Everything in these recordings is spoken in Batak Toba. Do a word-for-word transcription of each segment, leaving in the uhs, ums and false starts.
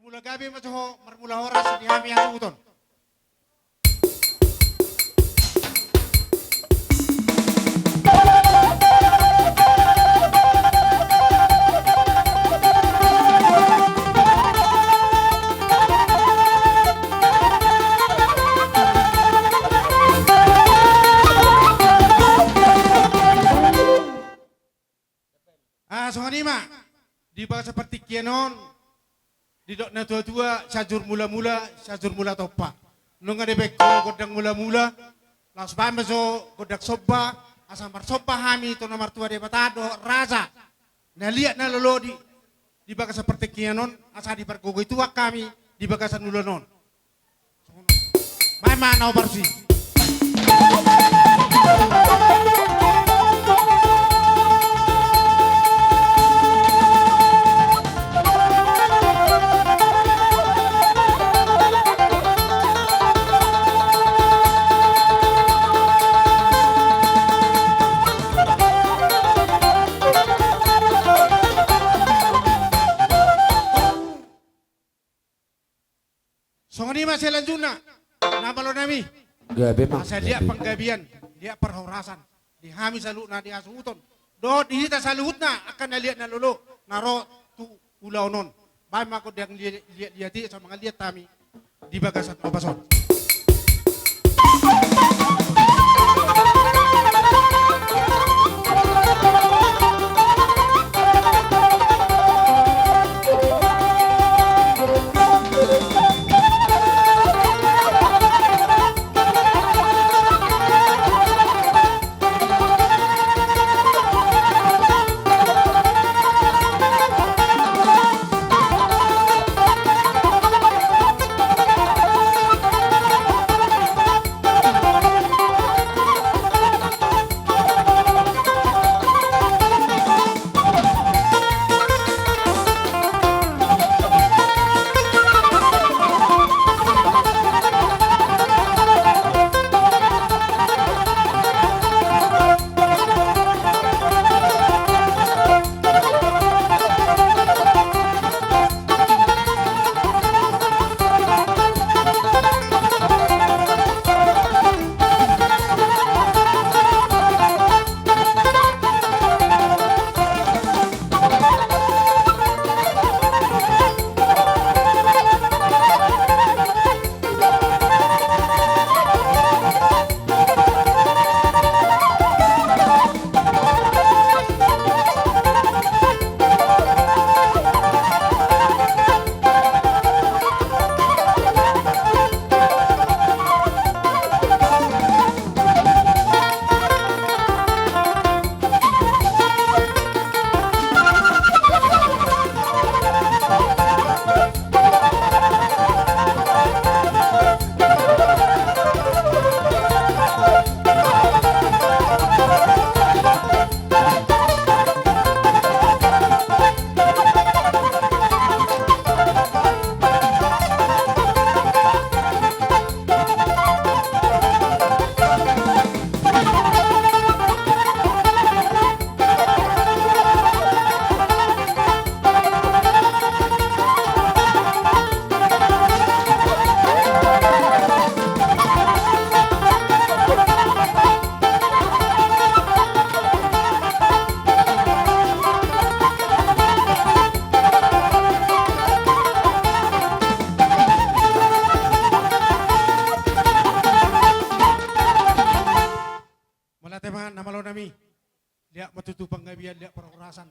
Mula gabe ma jo ho, marmula horas di hami hasuhuton. Ah, songon i ma. Di bagasan partingkian on, didok na tuatua, Sianjur Mulamula, Sianjur Mula Tompa. Nunga dibaen ho gondang mulamula, laos baen ma jo gondang somba, asa marsomba hami tu na martua Debata dohot raja na liat na lolo di, di bagasan partingkian on, asa dipargogoi Tuhan hami di bagasan ulaon on. Baen ma na oparsi. Songon i ma selanjutna, na malo nami. Gabe ma. Asa liat panggabean, liat parhorasan di hami saluhutna di hasuhuton dohot di hita saluhutna angka na liat na lolo na ro tu ulaon on. Baen ma gondang liat-liat i, asa mangaliat hami di bagasan ombas on. Mauliate ma na malo nami. Liat ma tutu panggabean, liat parhorasan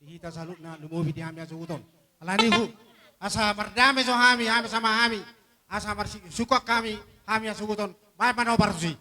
di hita saluhutna, lumobi di hami hasuhuton. Alani i, asa mardame jo hami, hami sama hami, asa marsiungkap hami, hami hasuhuton. Baen ma na oparsi.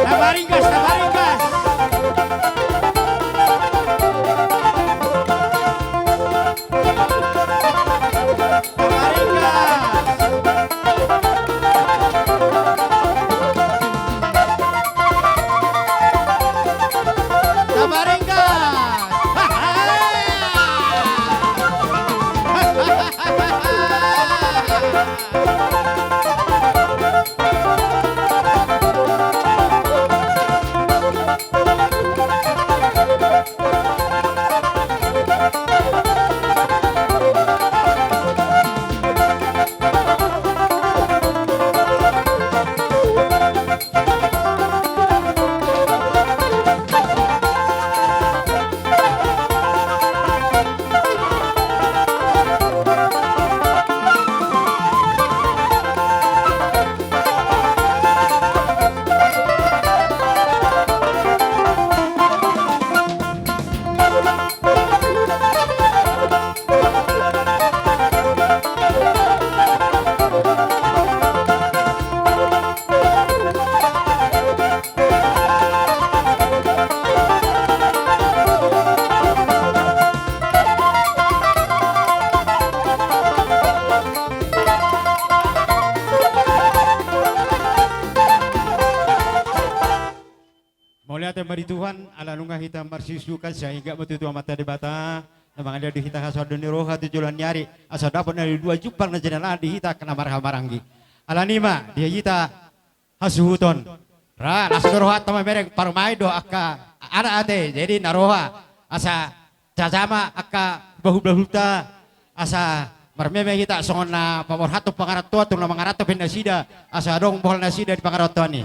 Tabaringkas, tabaringkas. Mauliate ma di Tuhan, ala nunga hita marsiusukan, sai ingot ma tutu Amanta Debata na mangaliat di hita hasonangan ni roha tu joloan ni ari, asa dapot na dua jumpang na jinalahan di hita angka na marhahamaranggi. Alani i ma di hita hasuhuton. Ra, las do rohanta mamereng, parumaen do angka anak ate, jadi na roha asa jaja ma angka bahulbahulta, asa marmeme hita songon na paborhathon pangarantoan tu na mangaranto pe nasida, asa adong bohal nasida di pangarantoan i.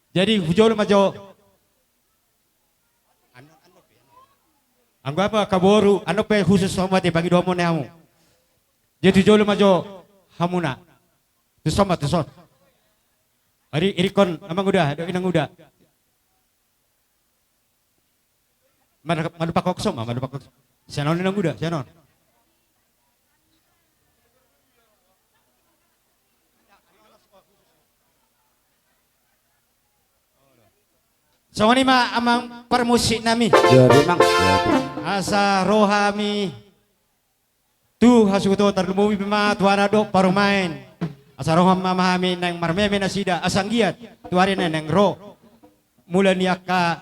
Jadi hujolo ma jo. Anggo hamu angka boru, annon pe khusus hamu ate, pangidoanmon i hamu. Jadi tu jolo ma jo hamuna. Tu son ma, tu son. Ari, irikkon amang uda dohot inang uda. Mana, mana pakokso ma, mana pakokso. Sian on inang uda, sian on. Songon i ma amang parmusik nami. Jadi mang. Asa ro hami tu hasuhuton, tarlumobi pe ma tu anak dohot parumaen. Asa ro ma hami naeng marmeme nasida, asa anggiat tu ari na naeng ro, mula ni angka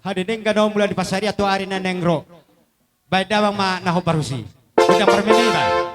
hadenggan on, mula ni pansarian tu ari na naeng ro. Baen damang ma na hombar husi. Gondang parmeme i baen.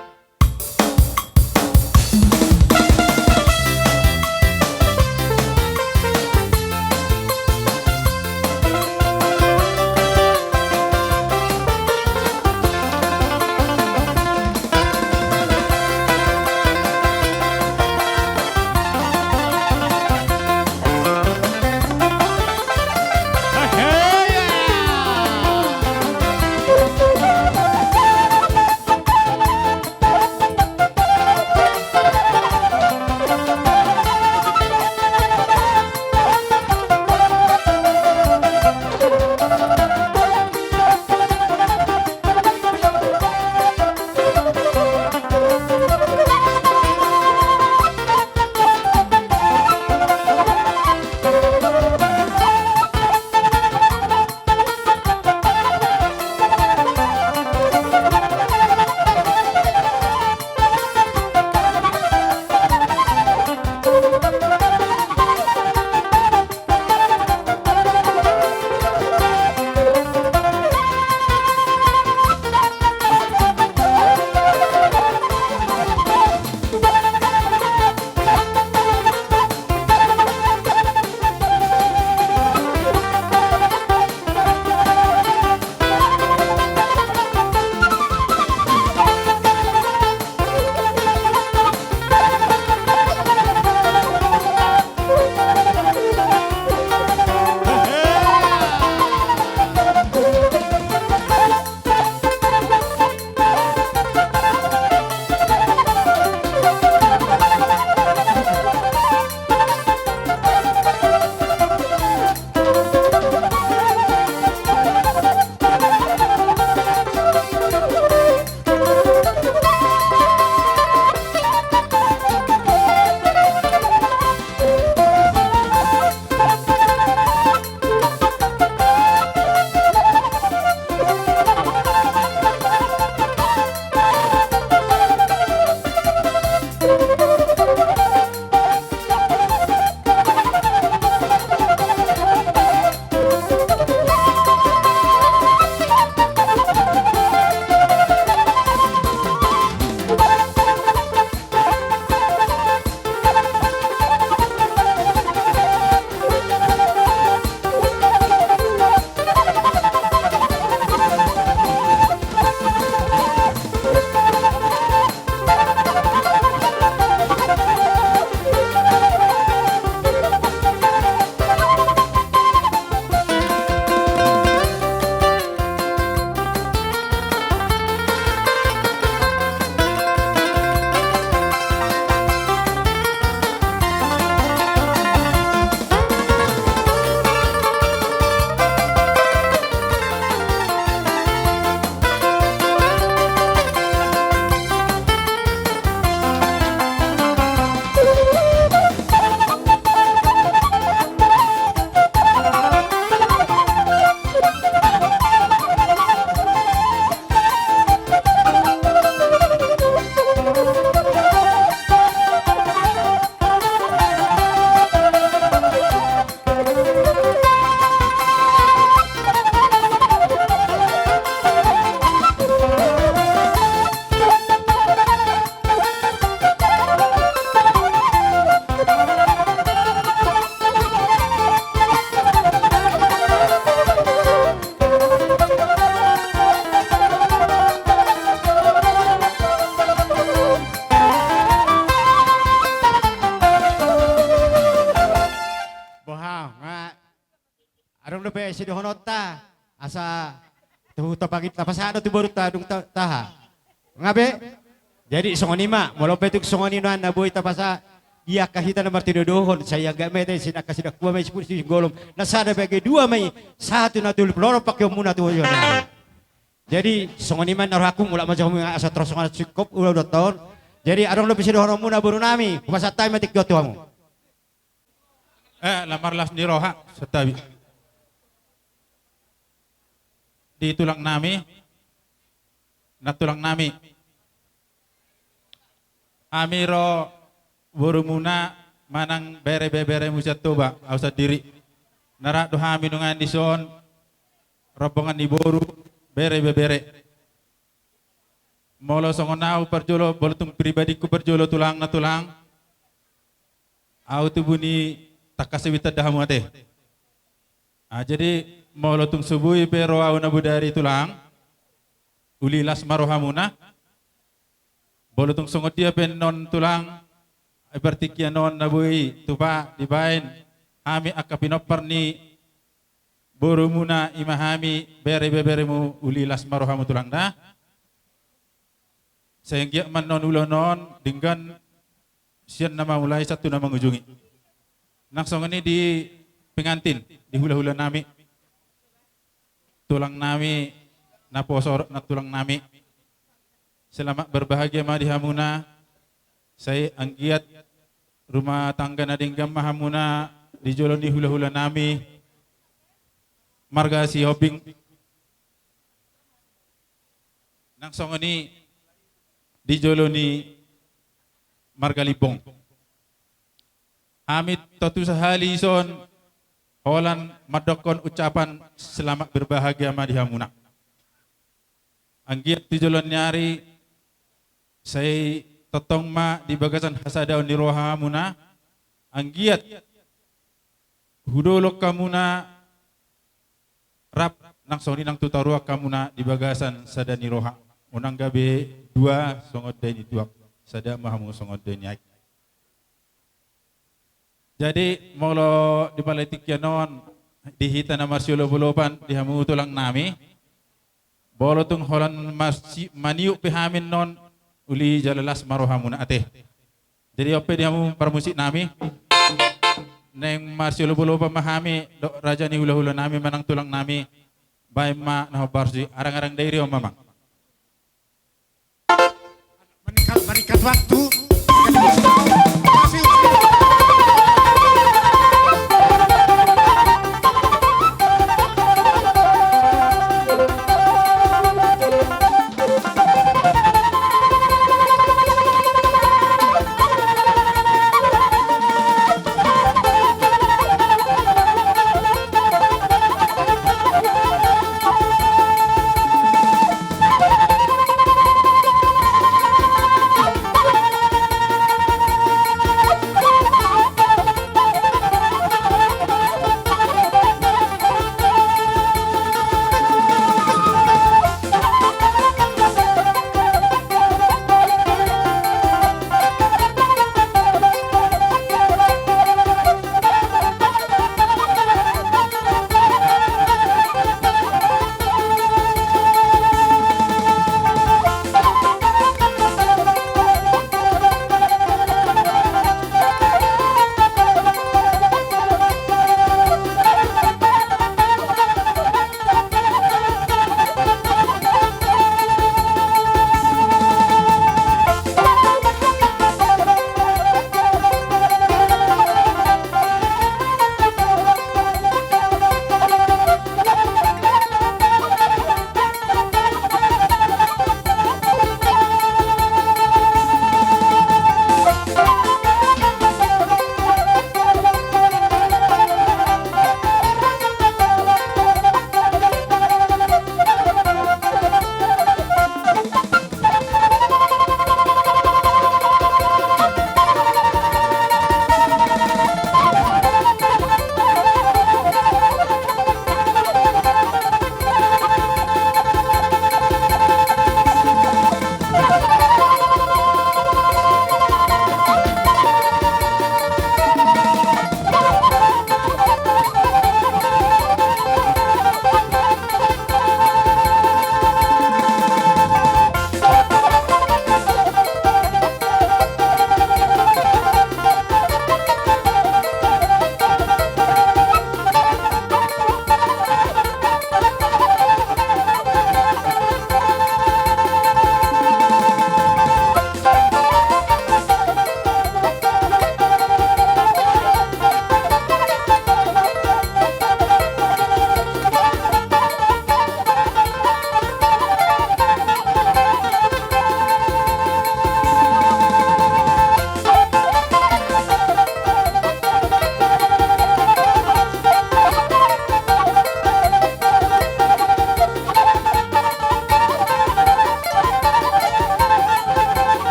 sidohononta, asa tu, tu pagi tapasahat do tu borunta dung ta-, taha. Nga be? Jadi songon i ma, molo pe tung songon i nuaeng na boi tapasahat, di angka hita na martinodohon, sai anggiat ma hita sian angka sidakua ma i, siput singgolom, na sada bage dua ma i, sahat tu na tolu pulu onom pangkeonmuna tu joloan. Jadi songon i ma na rohangku, mulak ma jo hamu, asa torop songon singkop ulaonta on. Jadi adong dope sidohononmuna boru nami, hupasahat hami ma tingki on tu hamu. Eh, lam marlas ni roha, santabi. Di tulang nami, nantulang nami. Hami ro borumuna manang bere beberemu sian Toba, au sandiri. Na rap do hami nuaeng dison, rombongan ni boru, bere bebere. Molo songon au parjolo, molo tung pribadingku parjolo tulang, nantulang. Au tubu ni tangkas ibit tanda hamu ate. Ah, jadi molo tung so boi pe ro au na bodari tulang, uli las ma rohamuna. Molo tung songon dia pe annon tulang, ai partingkian on na boi tupa dibaen hami angka pinompar ni borumuna, i ma hami bere beberemu, uli las ma rohamu tulang da. Sai anggiat ma annon ulaon on denggan sian na mamulai sahat tu na mangujungi. Nang songon i di pengantin, di hulahula nami, tulang nami, naposo dohot nantulang nami. Selamat berbahagia ma di hamuna. Sai anggiat rumah tangga na denggan ma hamuna di jolo ni hulahula nami marga Sihombing. Nang songon i di jolo ni marga Limbong. Hami tontu sahali dison holan mandokkon ucapan selamat berbahagia ma di hamuna. Anggiat tu joloan ni ari sai tongtong ma di bagasan hasadaon ni rohamuna, anggiat hudolok hamuna rap nang songon i nang tu toruan hamuna di bagasan sada ni roha. Unang gabe dua songon dai ni tuak, sada ma hamu songon dai ni aek. Jadi molo di pala tingki on, di hita na marsiolopolopan, di hamu tulang nami, molo tung holan masi-, maniuk pe hami annon, uli jala las ma rohamuna ate. Jadi on pe di hamu parmusik nami, naeng marsiolopolopan ma hami dohot raja ni hulahula nami manang tulang nami, baen ma na hombar si arang-arang dairi on, mamang. Meningkat, meningkat waktu.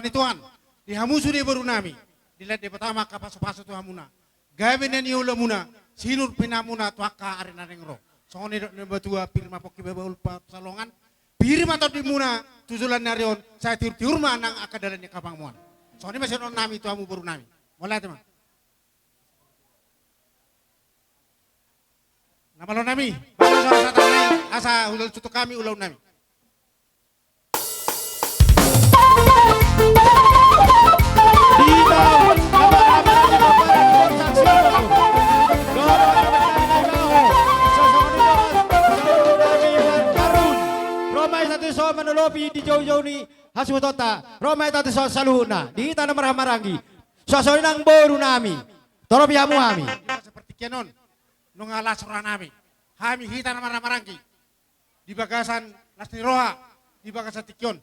Ni Tuhan, di hamu sude boru nami, dilehon Debata ma angka pasupasu tu hamuna. Gabe na niulamuna, sinur pinamuna tu angka ari na naeng ro. Songon nidok ni natuatua, pir ma pongki, bahul pansalongan, pir ma tondimuna tu joloan ni ari on, sai tiur-tiur ma nang angka dalan ni angka pangomoan. Songon i ma sidohonon nami tu hamu boru nami. Mauliate ma. Na malo nami, baen ma sahat-sahat nami, asa ulaon tutu hami ulaon nami. Ro ma hita tuson manolopi di joujou ni hasuhutonta. Ro ma hita tuson saluhutna di hita na marhahamaranggi. Suang songon i nang boru nami. Toropi hamu hami. Seperti kianon. Nunga las roha nami. Hami hita na marhahamaranggi. Di bagasan las ni roha, di bagasan tingki on.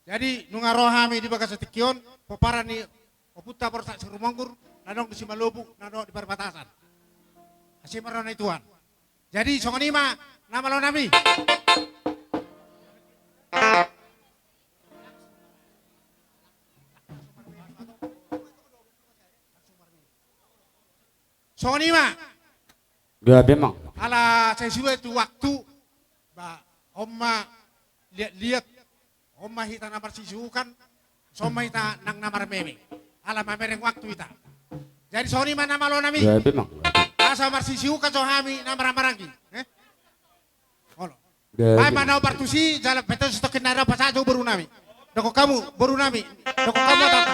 Jadi, nunga ro hami di bagasan tingki on, pomparan ni ompunta Borsak Sirumonggur, na adong di Simalopuk, na adong di perbatasan. Asi ma roha ni Tuhan. Jadi, songon i ma, na malo nami. Songon i ma. Gabe ma. Ala sai sude tu waktu, ba, on ma liat-liat, on ma hita na marsisihukan, songon ma hita nang na marmeme. Ala mamereng waktu hita. Jadi songon i ma na malo nami. Gabe ma. Asa marsisihukan so hami na marhahamaranggi. Eh? Olo. Baen ma na hombar tusi, jala pete sitokin na ro pasahat jo boru nami. Dokon hamu, boru nami. Dokon hamu atap.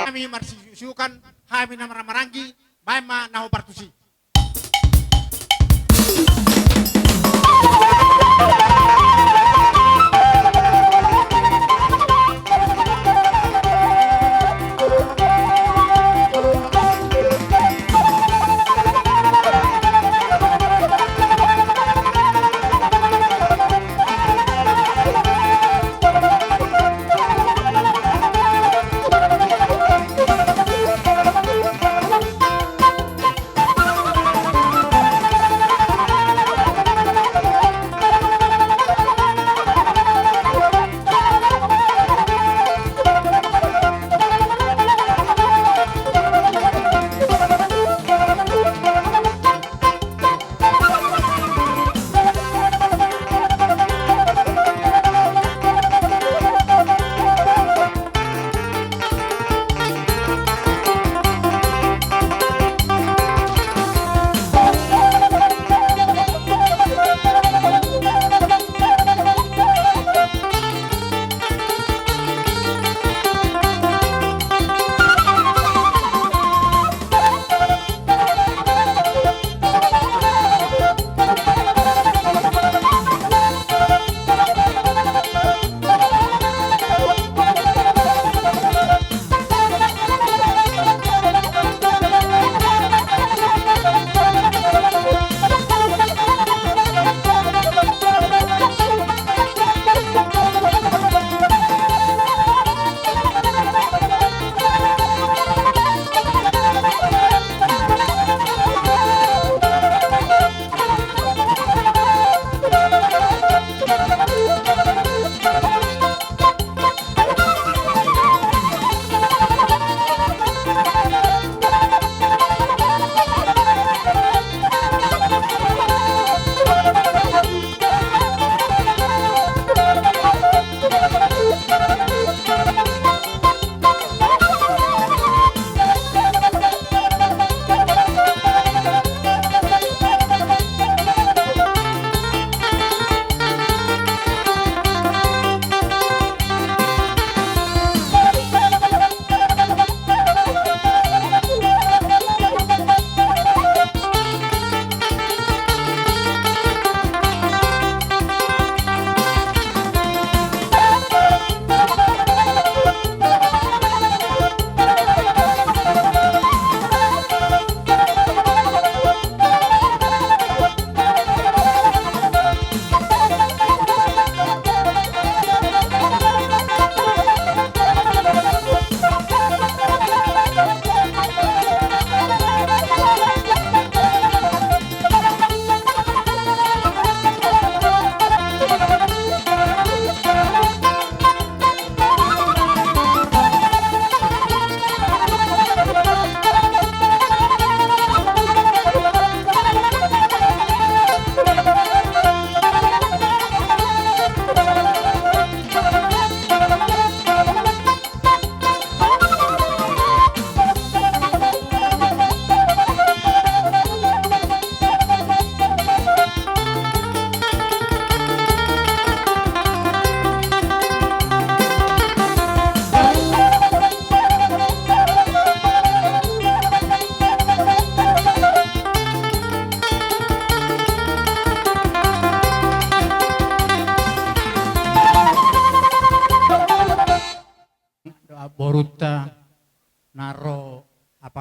Hami marsisihukan, hami na marhahamaranggi, baen ma na hombar tusi.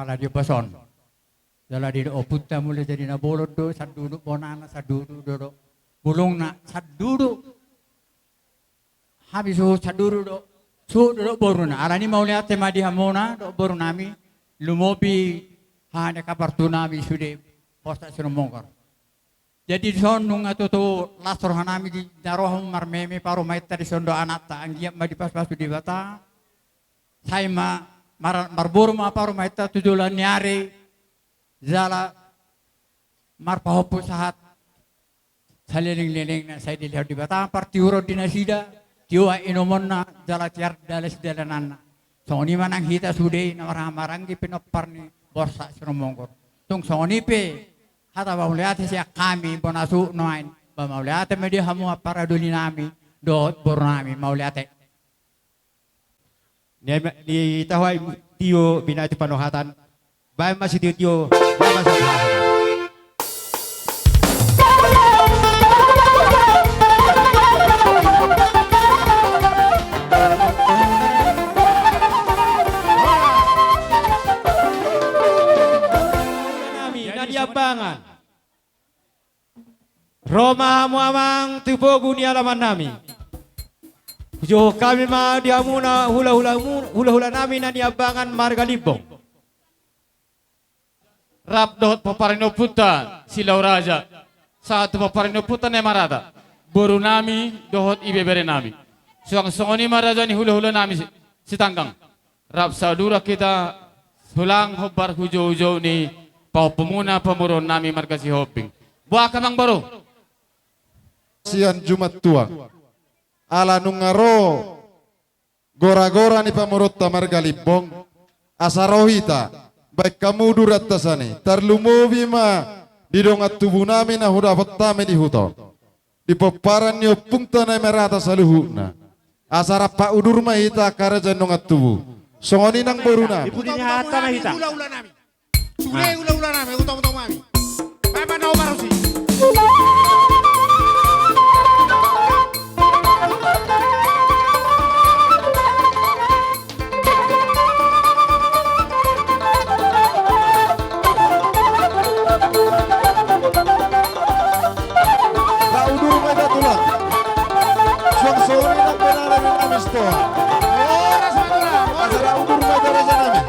Ala di ombas on. Jala didok ompunta mula jadi na bolon do, sanduduk bonana, sanduduk do, do bulungna, sanduduk. Hami suhut sanduduk do, suhut do, do boruna. Alani mauliate ma di hamuna do boru nami, lumobi hane kapartu nami sude Borsak Sinumonggor. Jadi dison nunga tutu las roha nami di na ro hamu marmeme parumaenta, dison do anakta, anggiat ma dipasupasu Debata. Sai ma mar-, marboru ma parumaenta tu joloan ni ari, jala marpahompu sahat salelenglelengna, sai dilehon Debata partiuron di nasida, tio aek inumonna, jala tiar dalan sidalananna. Songon i ma nang hita sude na marhahamaranggi pinompar ni Borsak Sinumonggor. Tung songon i pe hata mauliate sian hami bona suhut nuaeng. Ba mauliate ma di hamu ampara doli nami dohot boru nami, mauliate. Ni, ni tahu ai tio binahen tu panohatan. Baen ma sitio-tio, baen ma sitio. Nami, na niambangan. Ro ma hamu amang tu pogu ni alaman nami. Hujohon hami ma di hamuna hulahula mu-, hulahula nami na niambangan marga Limbong. Rap dohot pomparan ni ompunta Silau Raja. Sahat tu pomparan ni ompunta na marata. Boru nami dohot ibebere nami. Suang songon i ma raja ni hulahula nami si-, Sitanggang. Rap sadurak hita hulang hombar hu joujou ni pahompumuna pamoruon nami marga Sihombing. Boha amang boru? Sian Jumat tua. Ala nunga ro gora-gora ni pamoruonta marga Limbong, asa ro hita, baen hamu duranta sani, tarlumobi ma di dongan tubu nami na hudapot hami di huta on. Di pomparan ni ompunta na marata saluhutna. Asa rap paudur ma hita angka raja ni dongan tubu. Songon i nang boru nami. Di pudi ni hata ma hita. Hulahula nami. Sude hulahula nami, utomu-tomu nami. Baen ma na obar usi. Ra udur ma hita tulang. Suang songon i nang penala ni nami sitoa. Asa ra udur ma hita raja nami.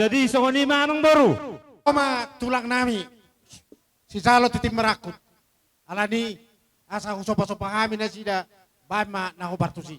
Jadi songon i ma amang boru. Oma tulang nami, sijalo tintin marangkup. Alani asa husomba-somba hami nasida, baen ma na hombar tusi.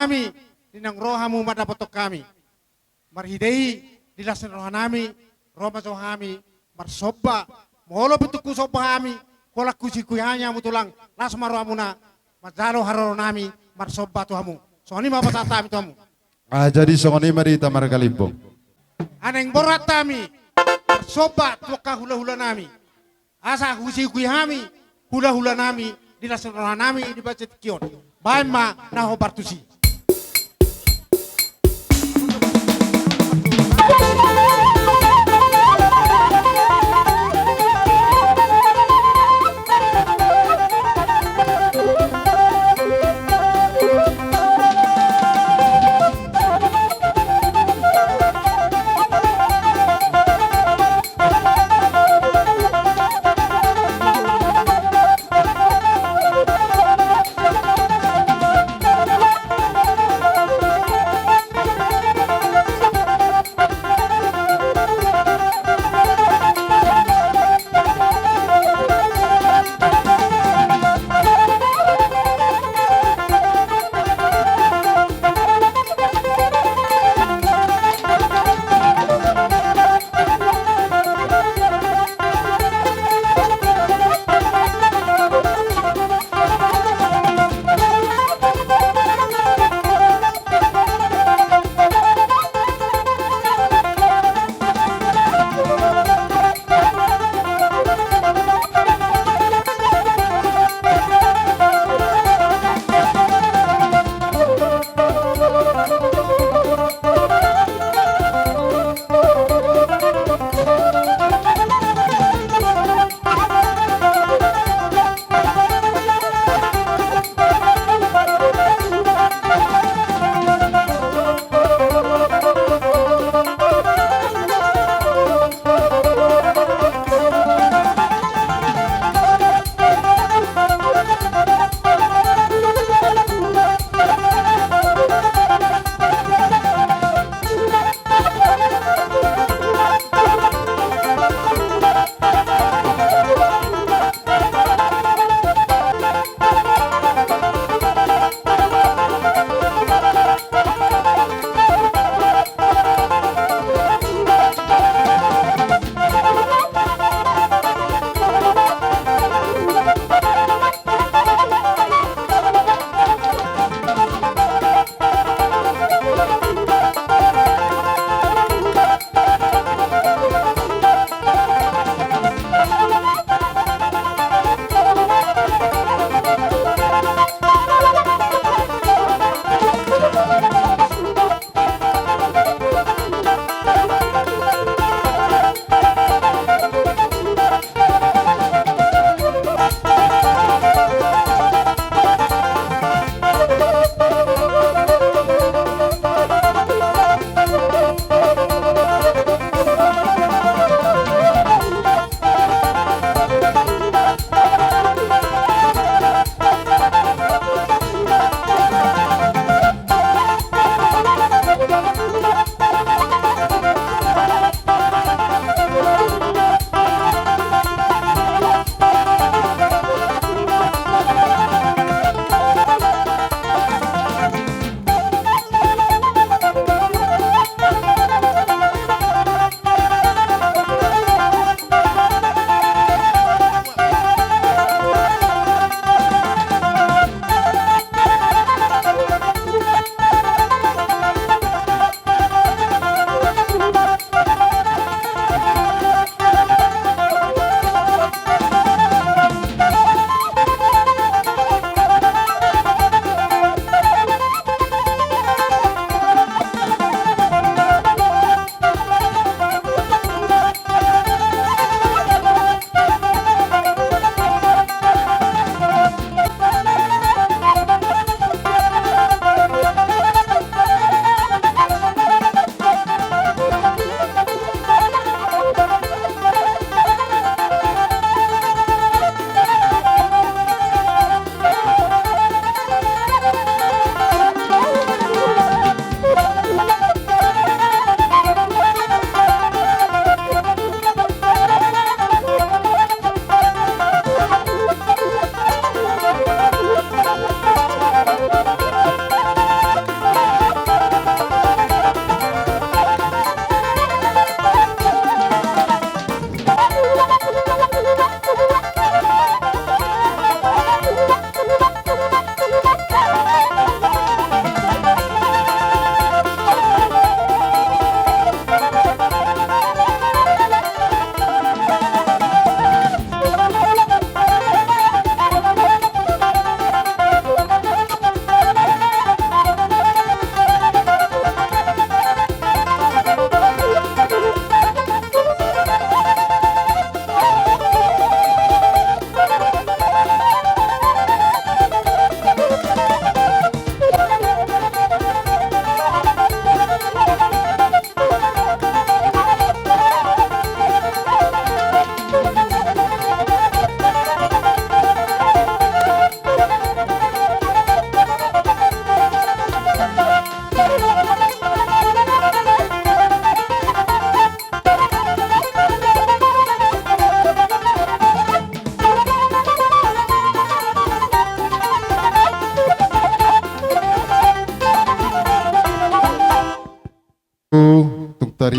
Hami, di naung ro hamu mandapothon hami. Marhite i, di las ni roha nami, ro ma jo hami marsomba, molo pintu husomba hami, holan husihut hami hamu tulang, las ma rohamuna, manjalo haroro nami, marsomba tu hamu. Songon i ma pasahat hami tu hamu. Ah, jadi songon i ma di hita margalimbong. Naeng borhat hami marsomba tu angka hula-hula nami, asa husihut hami hula-hula nami di las ni roha nami di bagas tingki on. Baen ma na hombar tusi.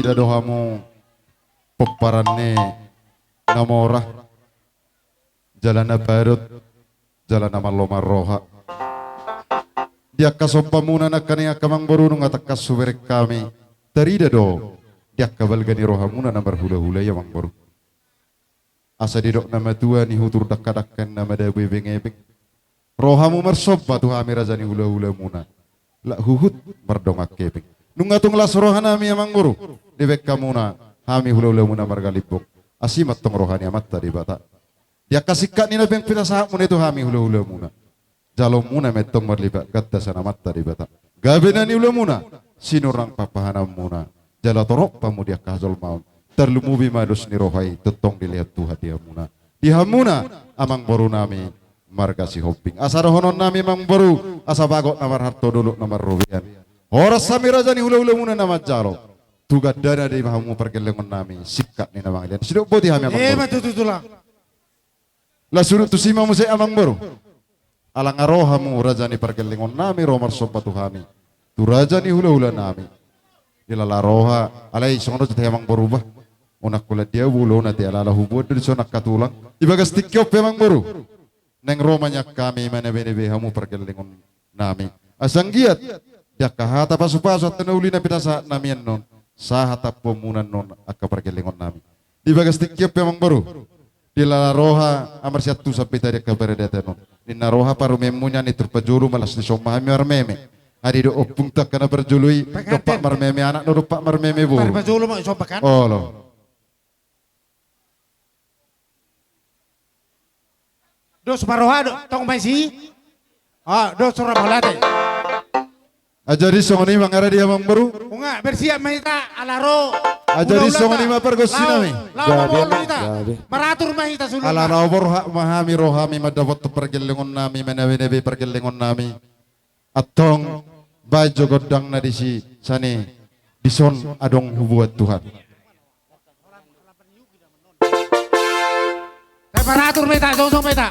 Tarida do hamu pomparan ni na mora, jala na badut, jala na malo marroha. Di angka sombamuna nangkaning angka amangboru nunga tangkas hubereng hami, tarida do di angka balga ni rohamuna na marhulahula i amangboru. Asa didok na matua, nihutur dangkadangka na madabu ebengebeng. Rohamu marsomba tu hami raja ni hulahulamuna, lak huhut mardongan hepeng. Nunga tung las rohanami amangboru, dibaen hamuna hami hulahulamuna margalimbong. Asi ma antong roha ni Amanta Debata. Di angka singkat ni na naeng pinasahatmuna i tu hami hulahulamuna, jaloonmuna ma antong marlipat ganda sian Amanta Debata. Gabe na niulamuna, sinur nang pahanpahanmuna, jala torop hamu di angka hajolmaon. Tarlumobi ma dos ni roha i tongtong dilehon Tuhan di hamuna. Di hamuna amangborunami marga Sihombing. Asa dohononnami amangboru, asa bagot na marhalto, dolok na marrobean, horas hami raja ni hulahulamuna na manjalo tu gandana di hamu pargellengonnami, singkat ni na mangalean. Sidok boti hami amangboru. Ima tutu tulang. Laos surut tusi ma muse amangboru. Ala nga ro hamu raja ni pargellengonnami ro marsomba tu hami, tu raja ni hulahulanami. Di lala roha, alai songon on do tahe amangboru bah. Unang holan dia bulona te, ala ala huboan do dison angka tulang. Di bagas tingki on pe amangboru, naeng ro ma nian hami manebeinebe hamu pargellengon nami. Asa anggiat di angka hata pasupasu, hata na uli na pinasahatnami annon, sahat hatampuonmuna annon angka pargellengonnami. Di bagas tingki on pe amangboru, di lala roha, amar sian tu sampe tadi angka paradaton on. Ninna roha parumaenmu nian i, tor parjolo ma, laos dison ma hami marmeme. Adi do ompung tu angka na parjolo i, dompak marmeme anak do, dompak marmeme boru. Parjolo ma dison bakan. Olo. Dos ma roha do, tong ma disi. Ah, dos roha ma hita. Jadi songon i ma nga ra di amangboru. Unga, bersiap ma hita, ala ro. Jadi songon i ma pargonsinami. Laho, laho, laho ma hita. Maratur ma hita sulu. Ala ro, borhat ma hami, ro hami mandapothon pargellengonnami, manebeinebe pargellengonnami. Antong baen jo gondangna disi, sani dison adong huboan Tuhan. Sai paratur ma hita, jongjong ma hita.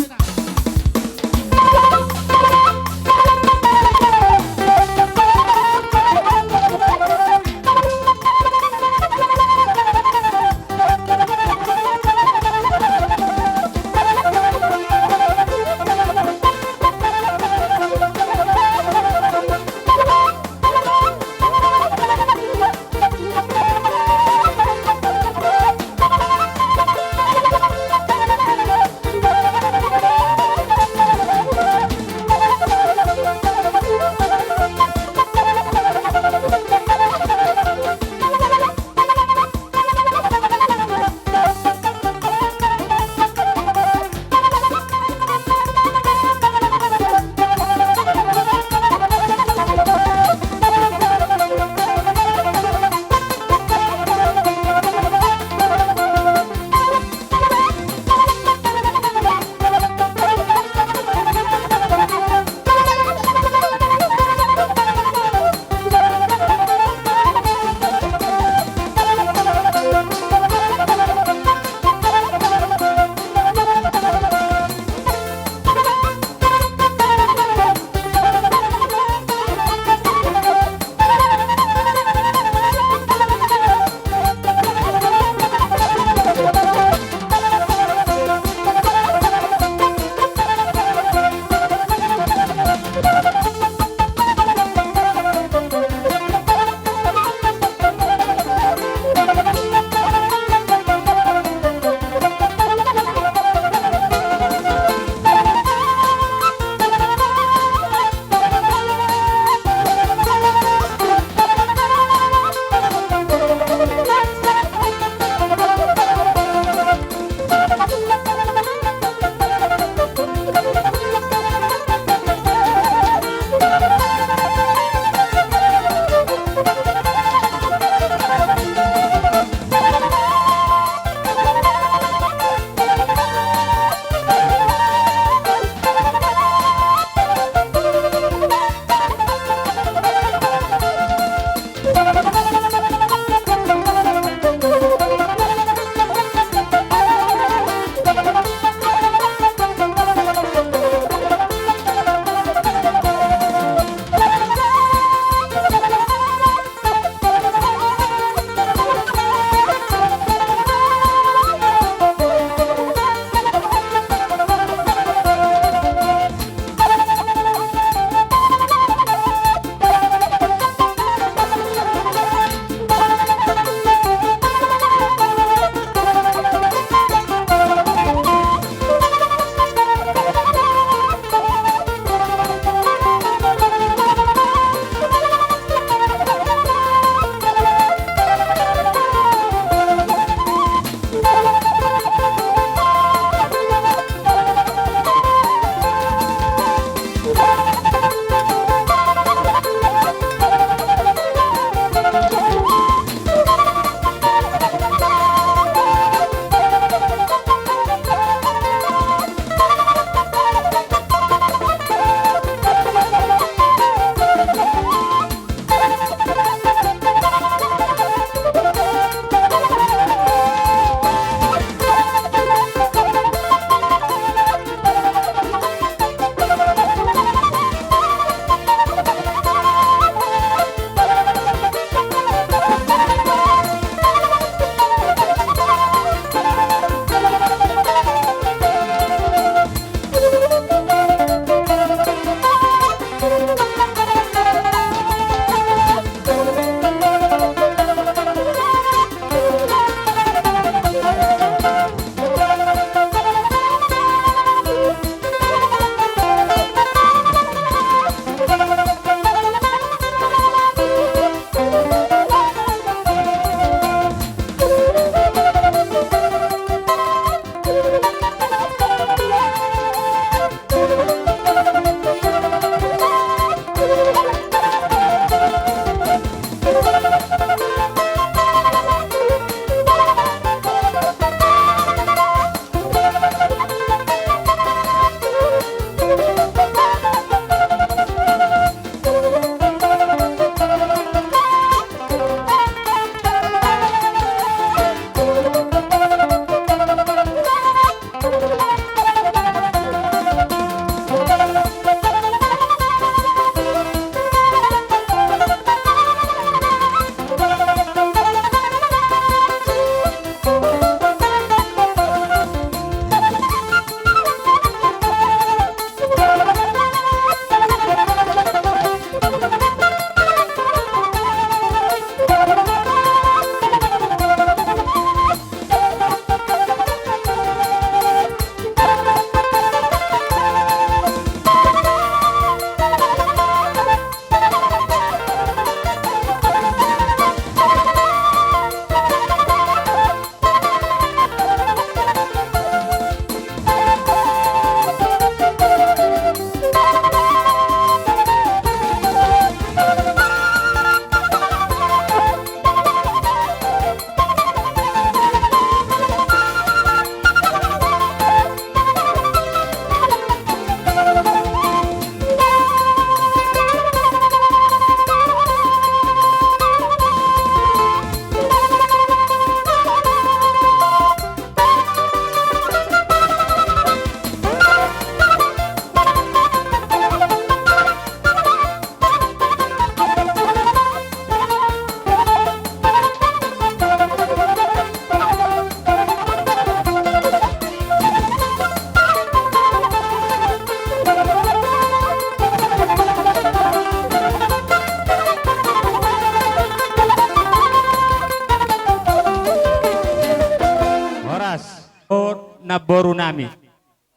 Horas, o namboru nami.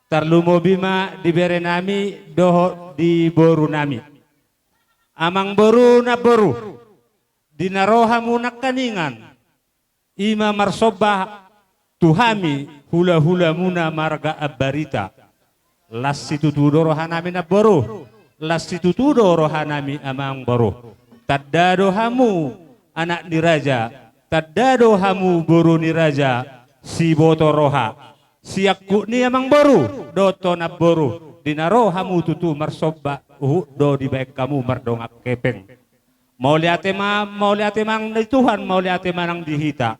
Tarlumobi ma di bere nami dohot di boru nami. Amang boru, namboru, di na ro hamu nangkaningan, i ma marsomba tu hami hulahulamuna marga Ambarita. Las situtu do roha nami, namboru, las situtu do roha nami, amang boru. Tanda do hamu anak ni raja, tanda do hamu boru ni raja, siboto roha, siangkup ni amang boru dohot namboru, di na ro hamu tutu marsomba, huhut do dibaen hamu mardongan hepeng. Mauliate ma, mauliate ma nang di Tuhan, mauliate ma nang di hita.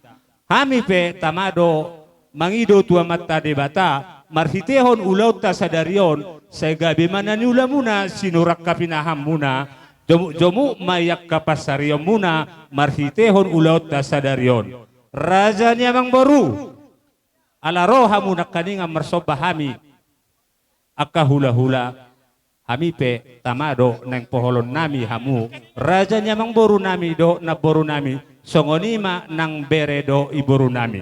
Hami pe tama do mangido tu Amanta Debata marhitehon ulaonta sadari on, sai gabe ma na niulamuna, sinur angka pinahanmuna, jomukjomuk ma i angka pansarionmuna marhitehon ulaonta sadari on. Raja ni amang boru, ala ro hamu nangkaningan marsomba hami angka hulahula, hami pe tama do naeng poholon nami hamu, raja ni amang boru nami dohot namboru nami, songon i ma nang bere dohot iboru nami.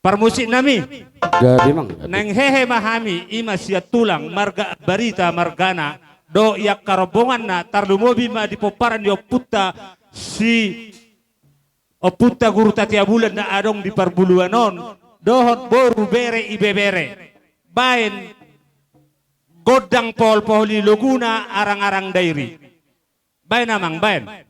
Parmusik nami, gabe, amang, gabe. Naeng hehe ma hami, i ma sian tulang marga Ambarita margana, dohot i angka rombonganna, tarlumobi ma di pomparan ni ompunta si Ompunta Guru Tatea Bulan na adong di parbuluan on, dohot boru, bere, ibebere. Baen gondang pohol-pohol i, laguna Arang-arang Dairi. Baen, amang, baen.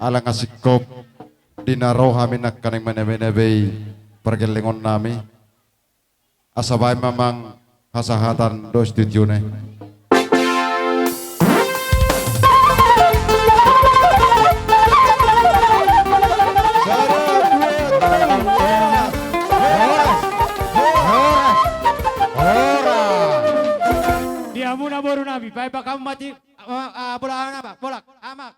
ala nga singkop di na ro hami nangkaning manabei-nabei pargellengon nami. Asa baen ma amang hasahatan dohot studio na i. Di hamuna boru nami, baen ma hamu mati, ah, ah, bola, ah, bola, ah,